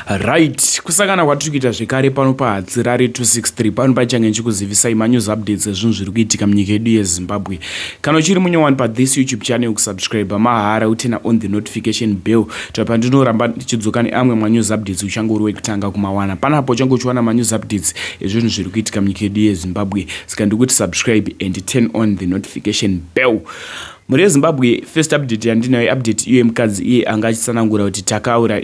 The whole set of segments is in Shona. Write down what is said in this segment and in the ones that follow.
Right, kusangana kwatiri kuita zvekare pano paHatsirari 263 pano pachange ndichikuzivisai manews updates ezvinhu zviri kuitika munyika yedu yeZimbabwe. Kana uchiri munyowani pathis YouTube channel kusubscribe mahara utena on the notification bell to pandinoramba ndichidzoka neamwe manews updates uchange uri wekutanga kumawana. Panapo uchange uchiwana manews updates ezvinhu zviri kuitika munyika yedu yeZimbabwe. Saka ndikuti subscribe and turn on the notification bell. Mhuri yeZimbabwe, first update yandinayo update iyo yemukadzi iye anga achitsanangura kuti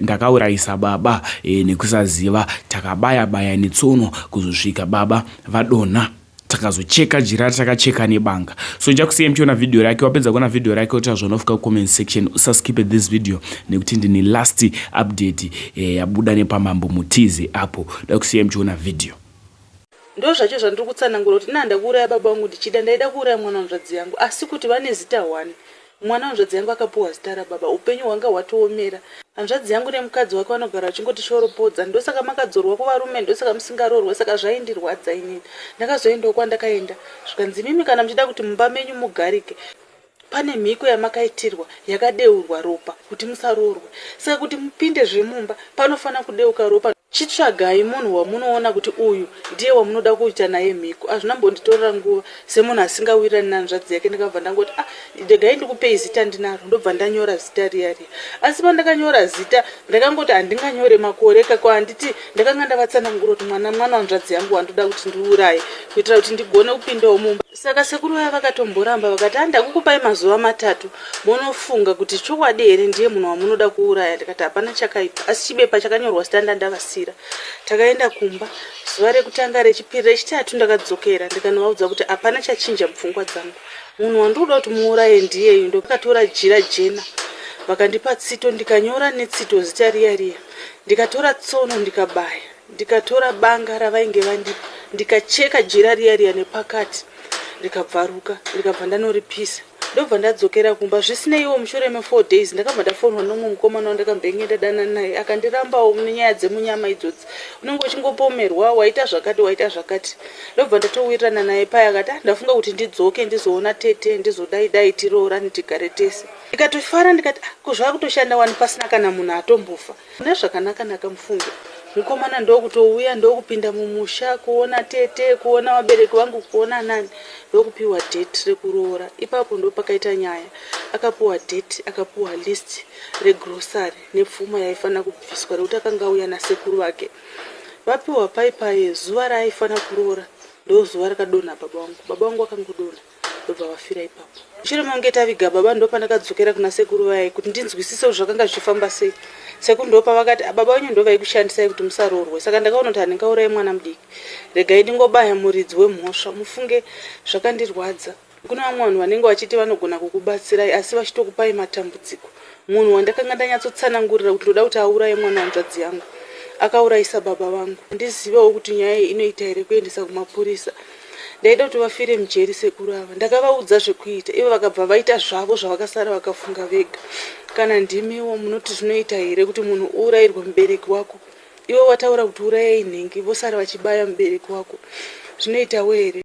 ndakaurayisa baba e, nekusaziva takabaya baya netsono kuzosvika baba vadonha takazocheka jira takacheka nebanga. So ndichakusiya muchiona video rake. Wapedza kuona video rake ota zvaunofika comment section, usaskipe this video nekuti ndine last update eh, yabuda nepamambo Mutize apo. Dakusiya muchiona video. Ndozvacho zvandiri kutsanangura kuti ini handakuuraya baba vangu ndichida, ndaida kuuraya mwana wanzvadzi yangu asi kuti vane zita one. Mwana wanzvadzi yangu akapuhwa zita rababa, upenyu hwanga hwatoomera. Hanzvadzi yangu nemukadzi wake vanogara vachingotishoropodza, ndosaka makadzorwa kuvarume, ndosaka musingaroorwe, saka zvaindirwadza inini. Ndakazoendawo kwandakaenda zvikanzi imimi kana muchida kuti mumba menyu mugarike, Pane mhiko yamakaitirwa yakadeurwa ropa kuti musaroorwe. Saka kuti mupinde zvemumba panofanira kudeuka ropa. Chitsvagai munhu wamunoona kuti uyu ndiye wamunoda kuita naye mhiko. Hazvina mbonditorera nguva semunhu asingawirirani nehanzvadzi yake ndakabva ndangoti ah regai ndikupei zita ndinaro ndobva ndanyora zita riya riya. Asi pandakanyora zita ndakangoti handinganyore makore ka ko handiti ndakanga ndavatsanangura kuti mwana mwana wanzvadzi yangu wandoda kuti ndiuraye kuitira kuti ndigone kupindawo mumba. Saka sekuru vaya vakatomboramba vakati ah ndakukupai mazuva matatu monofunga kuti chokwadi here ndiye munhu wamunoda kuuraya ndikati hapana chakaipa asi chibepa chakanyorwa zita ndandavasira. Takaenda kumba zuva rekutanga rechipiri rechitatu ndakadzokera ndikanovaudza kuti hapana chachinja mupfungwa dzangu munhu wandikuda kuti muuraye ndiyeyu ndakatora jira jena vakandipa tsito ndikanyora netsito zita riya riya ndikatora tsono ndikabaya Ndikatora banga ravainge vandipa ndikacheka jira riya riya nepakati rikabvaruka ndikabva ndanoripisa ndobva ndadzokera kumba zvisineiwo mushure mefour days ndakabva ndafonwa nomumwe mukomana wandakambenge ndadanana naye akandirambawo nenyaya dzemunyama idzodzi unenge uchingopomerwa waita zvakati waita zvakati ndobva ndatowirirana naye paya akati ah, ndafunga kuti ndidzoke ndizoona tete ndizodai dai tiroorane tigare tese ndikatofara ndikati ah, ko zvakutoshanda wani pasina kana munhu atombofa Mune zvakanaka naka mufunge. Mukomana ndokutouya ndokupinda mumusha kuona tete kuona vabereki vangu kuona nani ndokupiwa date rekuroora ipapo ndopakaita nyaya akapiwa date akapiwa list regrocery nepfuma yaifanira kubviswa nekuti akanga auya nasekuru vake vapiwa pai paye zuva raaifanira kuroora ndozuva rakadonha baba vangu baba vangu vakangodonha ndobva vafira ipapo. Mushure mekunge taviga baba ndopandakadzokera kuna sekuru vaye kuti ndinzwisise kuti zvakanga zvichifamba sei. Sekuru ndopavakati ah, baba venyu ndovaikushandisai kuti musaroorwe saka ndakaona kuti handingauraye mwana mudiki regai ndingobaya muridzi wemhosva mufunge zvakandirwadza. Kune vamwe vanhu vanenge vachiti vanogona kukubatsirai asi vachitokupai matambudziko. Munhu wandakanga ndanyatsotsanangurira kuti ndoda kuti auraye mwana wanzvadzi yangu akaurayisa baba vangu. Handizivewo kuti nyaya iyi inoita here kuendesa kumapurisa. Ndaida kuti vafire mujeri sekuru ava. Ndakavaudza zvekuita ivo vakabva vaita zvavo zvavakasara vakafunga vega. Kana ndimiwo munoti zvinoita here kuti munhu uurairwe mubereki wako iwe wataura kuti urayai nhingi vosara vachibaya mubereki wako zvinoitawo here?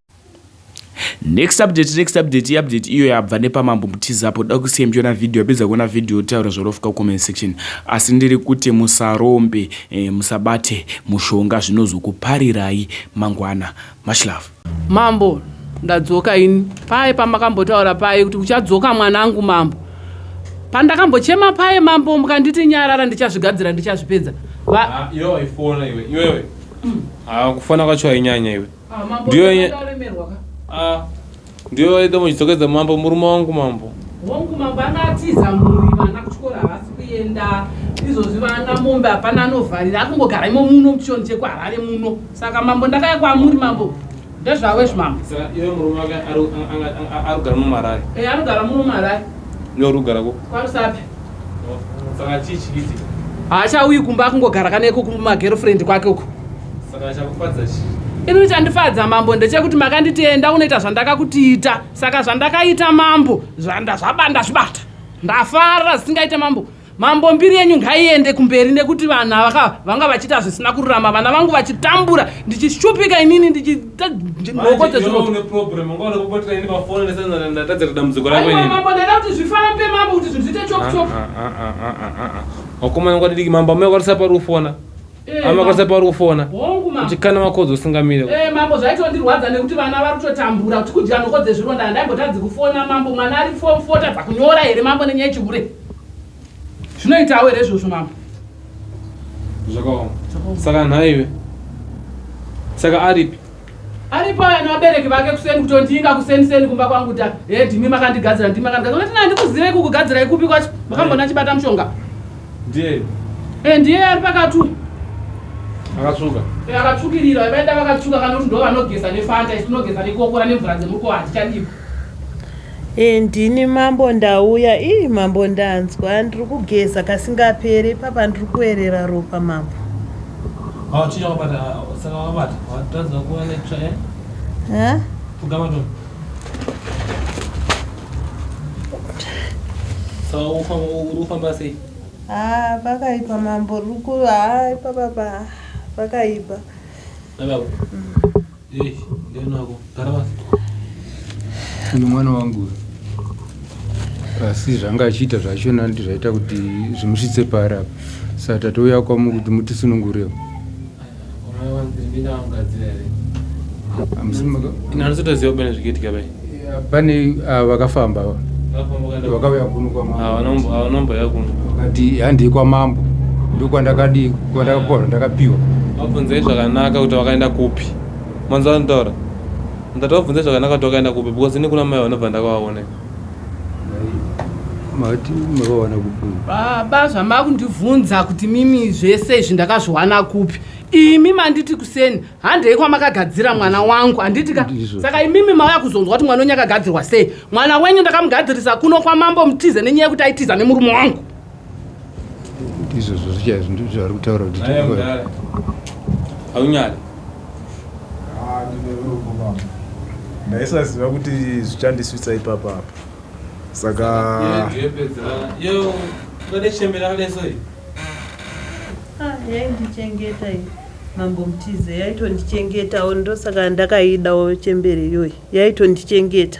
Next update, next update, update iyo yabva nepamambo Mutize apo. Da kusiya muchiona video, yapedza kuona video taura zvarofuka comment section. Asi ndiri kuti musarombe, eh, musabate mushonga zvinozokuparirai mangwana. Much love. Mambo ndadzoka ini paye pamakambotaura paye kuti uchadzoka mwanangu mambo pandakambochema paye mambo mukanditi nyarara ndichazvigadzira ndichazvipedza ah, iwe waifona iwe iwewe ah, kufona kwacho wainyanya iwe ah, ndiyo ah, ndiyo waida muchidzokedza mambo murume wangu mambo Hongu mambo anga atiza mhuri vana kuchikoro havasi kuenda izvozvi vana mombe hapana anovharira akungogara imo muno muchishoni chekuharare muno saka mambo ndakaya kwamuri mambo ndezvavo izvi mambo saka iwe murume wake arikugara muno muharare e anogara muno muharare iwe uri kugara ku kwarusapi saka chii chikiitika haachauyi kumba akungogara kana iko kumagirlfriend kwake uko saka chakufadza chii ini chandifadza mambo ndechekuti makanditi enda unoita zvandakakutiita Saka zvandakaita mambo zvandazvaba ndazvibata ndafara zvisingaite mambo mambo mbiri yenyu ngaiende kumberi nekuti vanhu ava vanga vachiita zvisina kururama vana vangu vachitambura ndichishupika inini ndichihokodzezviroambo ndaida kuti zvifambe mambo kuti zvinhu zviite chop chop wakomana kwadidiki mambo amai kwarisapa rufona. Eh, Amakosa pauri kufona. Hongu mambo. Uchikana makodzo usingamire. Eh, mambo zvaitondirwadza nekuti vana vari kutotambura kuti kudya nhoko dzezvironda handaimbotadzi kufona mambo mwana ari form four tadza kunyora here mambo nenyaya yechihure zvinoitawo here izvozvo mambo Zvakaoma. Saka nhaiwe. Saka aripi? Aripo aya nevabereki vake kuseni kutondinga kuseni seni kumba kwangu ta he ndimi makandigadzira ndimi makandigadzira unoti handikuzive kukugadzirai kupi kwacho makambona chibata mushonga Ndiye. E ndiye ari pakati uyu. Akatsvuka. E akatsvukirira vaida vakatsvuka kana kuti ndo vanogeza nefanta isu tinogeza nekokora nemvura dzemukowa hatichadiwa. E, ndini mambo ndauya ii mambo ndanzwa ndiri kugeza kasingapere ipapa ndiri kuerera ropa mambo. Ah, chii chawabata? Ah, saka wabata. Watadza kuva netsva eh? Ha? Pfugama toni. Saka ufamba uri kufamba sei? Ah, pakaipa mambo riri haa ipapa pa pakaipa. Baba. Eh, ndiani wako? Gara pasi. Uyu mwana wangu asi zvanga achiita zvachona ndi zvaita kuti zvimusvitse paari apa saka tatouya kwamu kuti mutisunungurewo. Pane ah, vakafamba ava vakauya kuno kwamambo vakati handei kwamambo ndokwandakadii kwandakapiwa zvandakapiwa. Vabvunzei zvakanaka kuti vakaenda kupi. Manzwa vanotaura. Ndati vabvunze zvakanaka kuti vakaenda kupi because ini kuna mai vanobva ndakavaona. Mati makawana kupi? Baba zvamakundibvunza kuti mimi zvese izvi ndakazviwana kupi? Imi manditi kuseni handei kwamakagadzira mwana wangu handiti ka? Saka imimi mauya kuzonzwa kuti mwana wenyu akagadzirwa sei? Mwana wenyu ndakamugadzirisa kuno kwamambo Mutize nenyaya yekuti aitiza nemurume wangu. Ndizvo zvose chaizvo ndizvo zvaari kutaura kuti haunyari. Ah, ndine urombo baba. Ndaisaziva kuti zvichandisvitsa ipapa apa. Saka Ah, yaindichengeta iyi mambo Mutize yaitondichengetawo ndosaka ndakaidawo chembere iyoyi yaitondichengeta.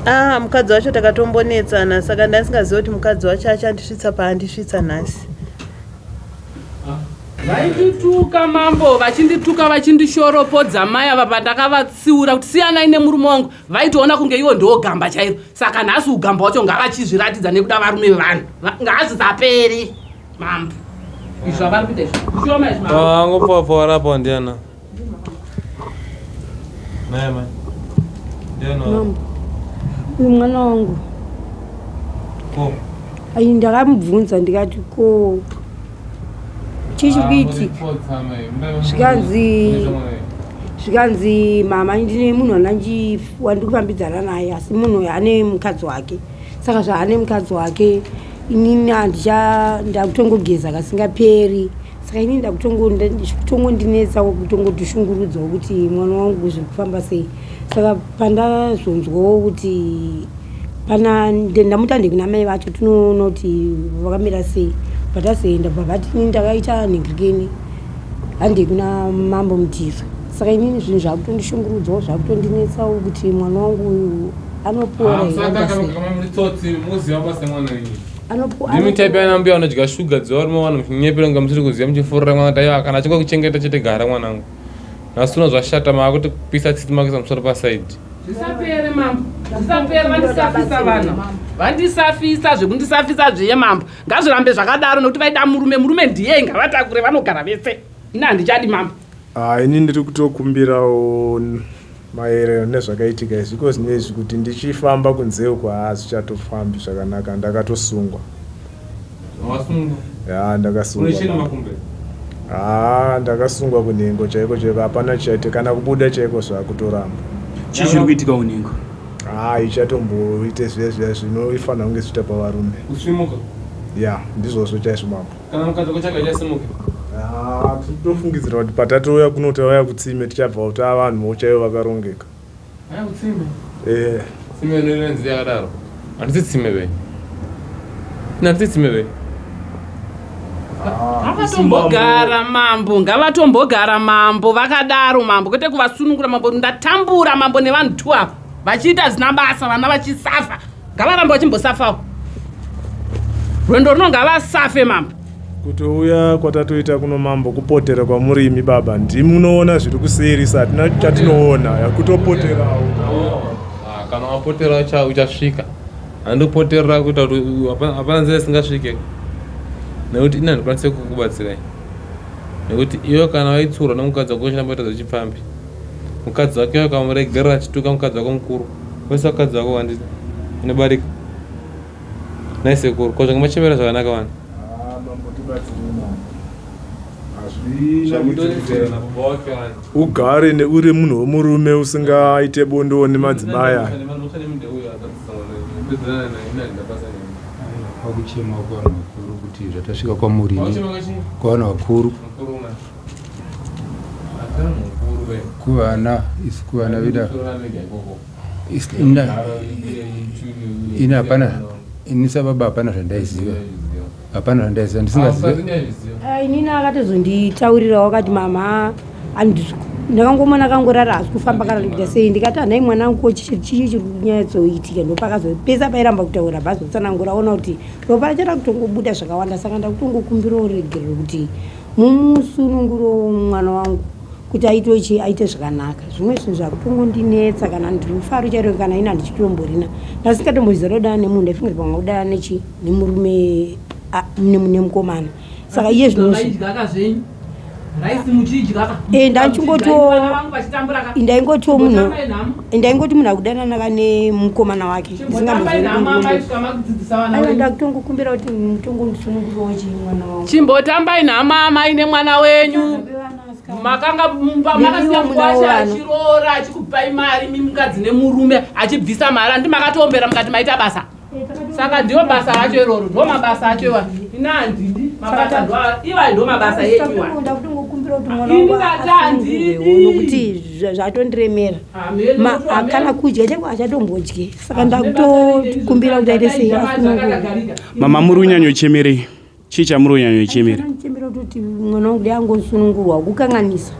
Ah, mukadzi wacho takatombonetsana saka ndasingazivi kuti mukadzi wacho achandisvitsa paandisvitsa nhasi. Vaindituka mambo vachindituka vachindishoropodza mai ava pandakavatsiura kuti siyanai nemurume wangu vaitoona kunge ivo ndiwo gamba chairo saka nhasi ugamba wacho ngavachizviratidza nekuda varume vevanhu ngazvisaperi mambo izvi zvavari kuita izvi shoma izvi mambo. Ah, angopfawapfawa ndiana Mai mai. Ndiani wako? Mambo. Uyu mwana wangu. Ko. Ayi ndakamubvunza ndikati ko chii chiri kuitika? Zvikanzi zvikanzi mama ndine munhu wandanji wandikufambidzana naye asi munhu uyu ane mukadzi wake. Saka zvaane mukadzi wake inini handicha ndakutongogeza kasingaperi. Saka inini ndakutongondinetsawo kutongotishungurudzawo kuti mwana wangu zviri kufamba sei. Saka pandazonzwawo kuti pana ndamuti hande kuna mai vacho tinoona kuti vakamira sei. Patazoenda bva vati inini ndakaita nhingirikeni hande kuna mambo Mutize. Saka inini zvinhu zvakutondishungurudzawo zvakutondinetsawo kuti mwana wangu uyu anopora here Saka aita sei. kana muri tsotsi muziva basa mwana wenyu. Anopo- Ndimi type yana mbuya vanodya shuga dzevarume vanhu muchinyepera kunge musiri kuziva muchifurira mwana kuti aiwa kana achingokuchengeta chete gara mwanangu. Nhasi uno zvashata maakuti kupisa tsitsi makuisa musoro pasaidi. Zvisapere mambo, zvisapere vandisafisa vana. Vandisafisa zvekundisafisa zviye mambo. Ngazvirambe zvakadaro nekuti vaida murume, murume ndiye ngavatakure vanogara vese. Ini handichadi mambo. Ah, ini ndiri kutokumbirawo maererano nezvakaitika izvi iko zvino izvi kuti ndichifamba kunze uko haa zvichatofambi zvakanaka ndakatosungwa. Wasungwa? Ya ndakasungwa. Une chini makumbe? Haa ndakasungwa kunhengo chaiko chaiko hapana chichaite kana kubuda chaiko zvakutoramba. Chii chiri kuitika kunhengo? Haa ichatomboite zviya zviya zvinofanira kunge zvichiita pavarume. Kusvimuka? Ya ndizvozvo chaizvo mambo. Kana mukadzi wako chake achasimuka? Haa tinofungidzira kuti patatouya kuno tauya kutsime tichabva tava vanhu chaivo vakarongeka. Aya kutsime? Eh. Tsime inoenda nzira yakadaro. Handisi tsime ve. Ina handisi tsime ve. Ngavatombogara mambo, ngavatombogara mambo, vakadaro mambo, kwete kuvasunungura mambo. Ndatambura mambo nevanhu tu ava vachiita zina basa, vana vachisafa. Ngavarambe vachimbosafawo. Rwendo runo ngavasafe mambo. Kutouya kwatatoita kuno mambo kupotera kwamuri imi baba ndimi munoona zviri kuseri satina chatinoona kutopoterawo. Ah, kana wapotera uchasvika handopoterera kuita kuti hapana nzira isingasvike nekuti ini handikwanise kukubatsirai nekuti iwe kana waitsurwa nemukadzi wako uchiramba kuita zvechipfambi mukadzi wake ukamuregerera achituka mukadzi wako mukuru wese vakadzi wako wanditi unebarika Nhai sekuru, ko zvanga machembera zvakanaka wani? Ah, mambo tibatsirei mambo. Hazvinakidzi ugare neuri munhu wemurume usingaite bondowo nemadzimai aya. Pakuchema kuvanhu vakuru kuti zvatasvika kwamuri kuvanhu vakuru kuvana isu kuvana vedu ini hapana ini sababa hapana zvandaiziva hapana zvandaiziva ndisingazive ah, inini akatozonditaurira wakati mama ndakangomona akangorara asi kufamba kana kuita sei ndikati hanai mwana wangu ko chii chiri kunyatsoitika ndopakazopesa pairamba kutaura bvazotsanangura ona kuti ropa racho rakutongobuda zvakawanda saka ndakutongokumbirawo regerero kuti mumusununguro mwana wangu kuti aite chii aite zvakanaka zvimwe zvinhu zvakutongondinetsa kana ndirufaro chairo kana ini handichitomborina ndasingatomboziva kudana nemunhu ndaifunga kuti pamwe kudana nechi nemurume nemukomana saka iye zvinoidyaka eh, ndaingotiwo munhu ndaingoti munhu akudanana ka nemukomana wake ndisingamboziaiwa ndakutongokumbira kuti mutongondisununguriwo chii mwana wangu chimbotambai nhama amai nemwana wenyu makanga makasiya mukwasha achiroora achikupai mari mi mukadzi nemurume achibvisa mari andi makatoombera mukati maita basa saka ndiwo basa racho iroro ndo mabasa acho iwa ina handidi mabasa ndo iwa ndo mabasa yedu iwa ini ndati handidi nokuti zvatondiremera kana kudya chako achatombodye saka ndakutokumbira kuti aite sei mama muri kunyanyochemerei Chii chamuri kunyanyochemera? Chemera kutoti mwana wangu dai angosunungurwa kukanganisa.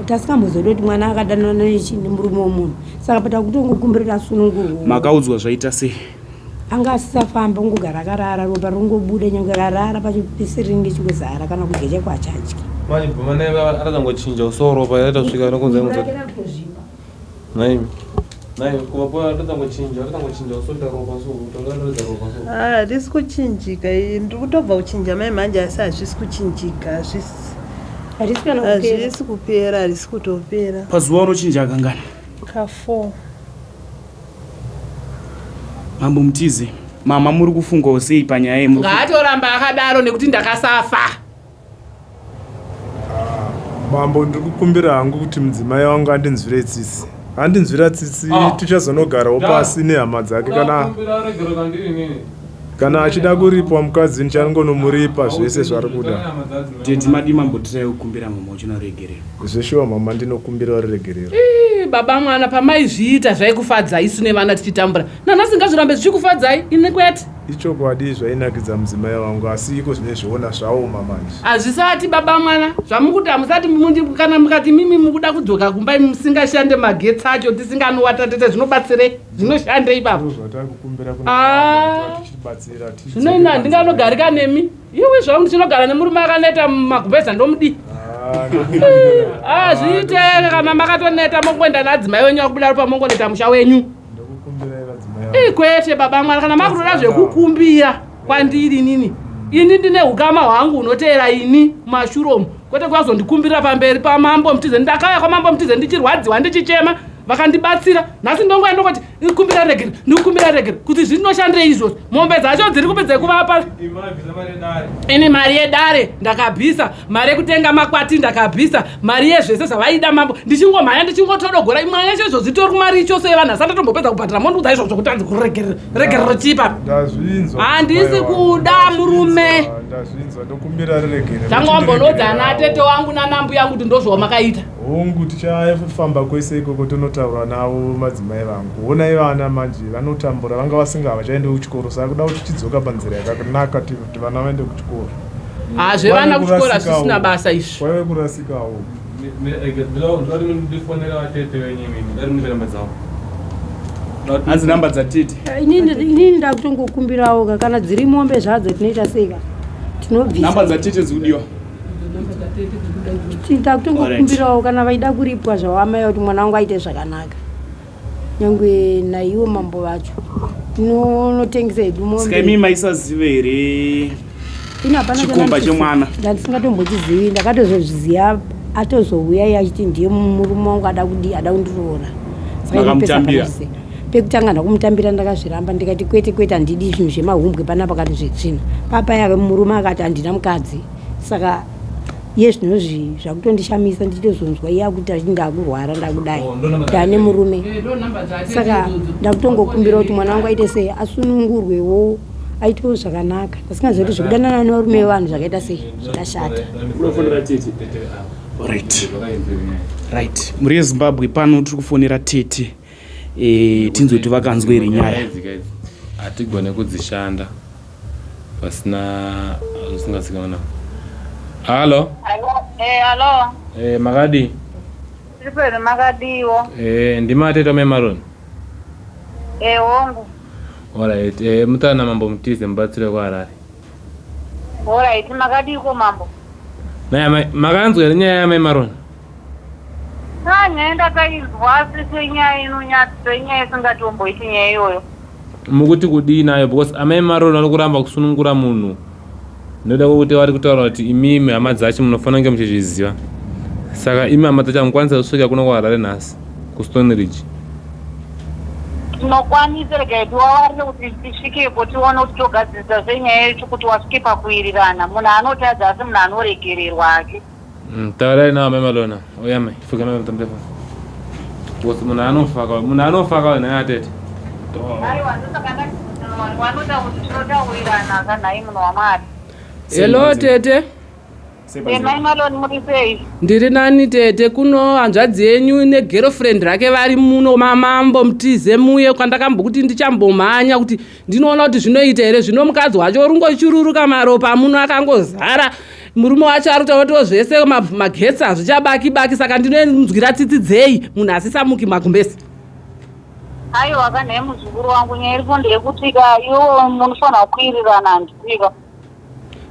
Tasingambozoda kuti mwana akadanana nemurume wemunhu. Saka patakutongokumbira kuti asunungurwe. Makaudzwa zvaita sei? Anga asisafamba ongogara akarara ropa rongobuda nyange akarara pacho pese rinenge chingozara kana kudya chaiko achadyi. Manje bvuma naye aratangochinja usoro ropa yaitosvika nokunze Nhaimi. Nhaimi kuva po atotangochinja atotangochinja usota ropa so utongaratidza ropa so. Ah, harisi kuchinjika iyi ndiri kutobva kuchinja mai manje asi hazvisi kuchinjika hazvisi Harisi kana kupera. hazvisi kupera harisi kutopera Pazuva unochinja kangani? ka four Mambo Mutize, mama muri kufungawo sei panyaya yemuri Ngaatoramba akadaro nekuti ndakasafa. Mambo ndiri kukumbira hangu kuti mudzimai wangu andinzwire tsitsi. Andinzwira tsitsi ah. tichazonogarawo pasi nehama dzake kana kana achida kuripwa mukadzi ndichangonomuripa zvese zvari kuda. Tete madii mambotirai kukumbira mama uchina ruregerero. Zveshuwa mama ndinokumbira ruregerero. Baba mwana pamaizviita zvaikufadzai isu nevana tichitambura. Nanhasi ngazvirambe zvichikufadzai ini kwete. Ichokwadi zvainakidza mudzimai wangu asi iko zvine zviona zvaoma manje. Hazvisati baba mwana zvamukuti hamusati mundi kana mukati mimi mukuda kudzoka kumba imi musingashande magetsi acho tisinganovata tete zvinobatsirei zvinoshande ipapo. Zvatakukumbira kuna Ah. tichibatsira Zvino ini handinganogarika nemi iwe zvangu ndichinogara nemurume akaneta mumagumbeza ndomudii. Ah zviite kana makatoneta mongoenda naadzimai wenyu akubuda ropa mongoneta musha wenyu. Ii kwete baba mwana kana makutoda zvekukumbira kwandiri inini ini ndine ukama hwangu hunoteera ini mumashure umu kwete kwazondikumbirira pamberi pamambo mutize ndakauya kwamambo mutize ndichirwadziwa ndichichema vakandibatsira nhasi ndongoya ndongoti ndikumbira regere ndikumbira regere kuti zvinoshandirei izvozvo mombe dzacho dziri kupi dzekuvapa ini mari yedare ndakabvisa mari yekutenga makwati ndakabvisa mari yezvese zvavaida mambo ndichingomhanya ndichingotodogora imwe yacho izvo zvitori kumari chose yevanhu asati atombopedza kubhadhara mondiudza izvozvo kuti anzi kuregerera regerero chipa handisi kuda murume tanga wambonoudza ana tete wangu nanambuya yangu kuti ndozvawamakaita Hongu tichafamba kwese ikoko tonotaura navo madzimai vangu. Honai vana manje vanotambura vanga vasinga havachaende kuchikoro saka kuda kuti tichidzoka panzira yakanaka kuti vana vaende kuchikoro. Ah, zvevana kuchikoro hazvisina basa izvi. Kwaive kurasikawo. Hanzi namba dzatete. Inini ndakutongokumbirawo ka kana dziri mombe zvadzo tinoita sei ka? Tinobvisa. Namba dzatete dzikudiwa. Takutongokumbirawo kana vaida kuripwa zvavo amai kuti mwana wangu aite zvakanaka. Nyangwe naiwo mambo vacho. Tinonotengesa hedu mombe. Saka imi maisaziva here chikomba chemwana? Ndandisingatombochizivi ndakatozozviziva atozouya iye achiti ndiye murume wangu ada kudii ada kundiroora. Makamutambira? Pekutanga ndakumutambira ndakazviramba ndikati kwete kwete handidi zvinhu zvemahumbwe panapa kana zvetsvina. Papaya murume akati handina mukadzi saka iye zvinozvi zvakutondishamisa ndichitozonzwa iye akuti achiti ndakurwara ndakudai oh, ndane murume eh, saka ndakutongokumbira kuti mwana wangu aite sei asunungurwewo aitewo zvakanaka ndasingazivi kuti zvekudanana nevarume vevanhu zvakaita sei zvakashata right right mhuri yezimbabwe pano tiri kufonera tete e, tinzwe kuti vakanzwa here nyaya hatigone kudzishanda pasina usingazikanwa navo halo halo eh, eh, makadii tiri peno makadiwo eh, ndima ateta mai maroni eh, hongu orit eh, mutana mambo mutize mubatsire kuharare orit makadiiko mambo naya makanzwa here nyaya yamai maroni Ah, nyaya ndakainzwa asi senyaya inonyadzisa inyaya isingatomboiti nyaya iyoyo. Mukuti kudii nayo because amai Maroni vari kuramba kusunungura munhu ndoda kwekuti vari kutaura kuti imimi hama dzacho munofanira kunge muchizviziva saka imi hama dzacho hamukwanisa kusvika kuno kuharare nhasi kustone ridge Tinokwanisa regai tiwawarire kuti tisvikepo tione kuti togadzirisa sei nyaya yacho kuti wasvike pakuwirirana. Munhu anotadza asi munhu anoregererwa hake. Taurai nawo mai Malona. Oya mai, fuga mai mutambe fa. Because munhu anofa ka, munhu anofa ka nhai atete. Aiwa ndosaka ndati munhu wanoda kuti tinotaurirana ka nhai munhu waMwari. Hello tete. Eh, mai Maloni muri sei? Ndiri nani tete kuno hanzvadzi yenyu negirlfriend rake vari muno mamambo mutize muye kwandakambokuti ndichambomhanya kuti ndinoona kuti zvinoita here zvino mukadzi wacho uri maropa muno akangozara murume wacho ari kutaura kuti zvese magetsi hazvichabaki baki saka ndinonzwira tsitsi dzei munhu asisamuki magumbezi aiwa ka nhai muzukuru wangu nyaya iripo ndeyekuti ka iwo munofanira kuwirirana handitika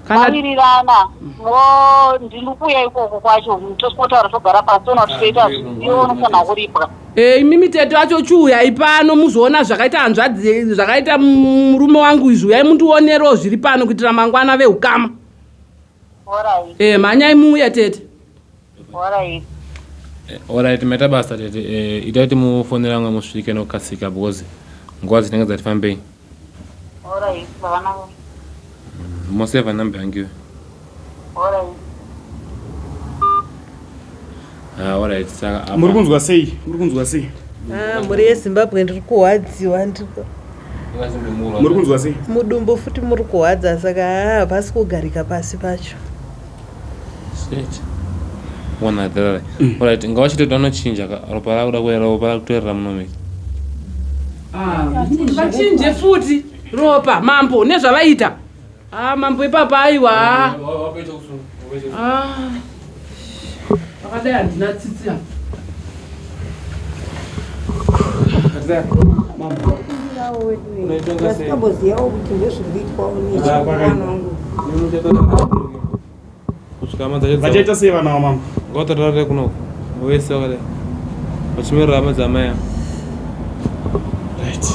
mawirirana mo ndiri kuuya ikoko kwacho tosikotaura togara pasi toona kuti toita iwo unofanira kuripwa Eh, imimi tete wacho chiuyai pano muzoona zvakaita hanzvadzi zvakaita murume wangu izvi uyai mundionerewo zviri pano kuitira mangwana veukama Eh, mhanyai muuye tete. Alright, maita basa tete. Eh, ita kuti mufonere vamwe musvike nokukasika because nguva dzinenge dzati fambei. Alright, zvakanaka. Moseva number yangu iwe. Alright. Ah, alright, saka apa. Muri kunzwa sei? Muri kunzwa sei? Ah, mhuri yeZimbabwe ndiri kurwadziwa ndiri Muri kunzwa sei? Mudumbu futi muri kuhwadza saka haa hapasi kugarika pasi pacho. Shit. Wana dharara. Alright, ngawachite vanochinja ka ropa rakuda kuera ropa rakutoerera muno miki. Ah, vachinje futi ropa mambo nezvavaita. Ah, mambo ipapa aiwa. Ah. Pakadai handina tsitsi apa. Ndasingambozivawo kuti ndozviri kuitwawo nechimwana wangu. Kusvika hama dzacho Vachaita sei vana vamambo? Ngavatarare kunoku. Vese vakadai. Vachimirira hama dzamai ava. Right.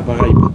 Pakaipa.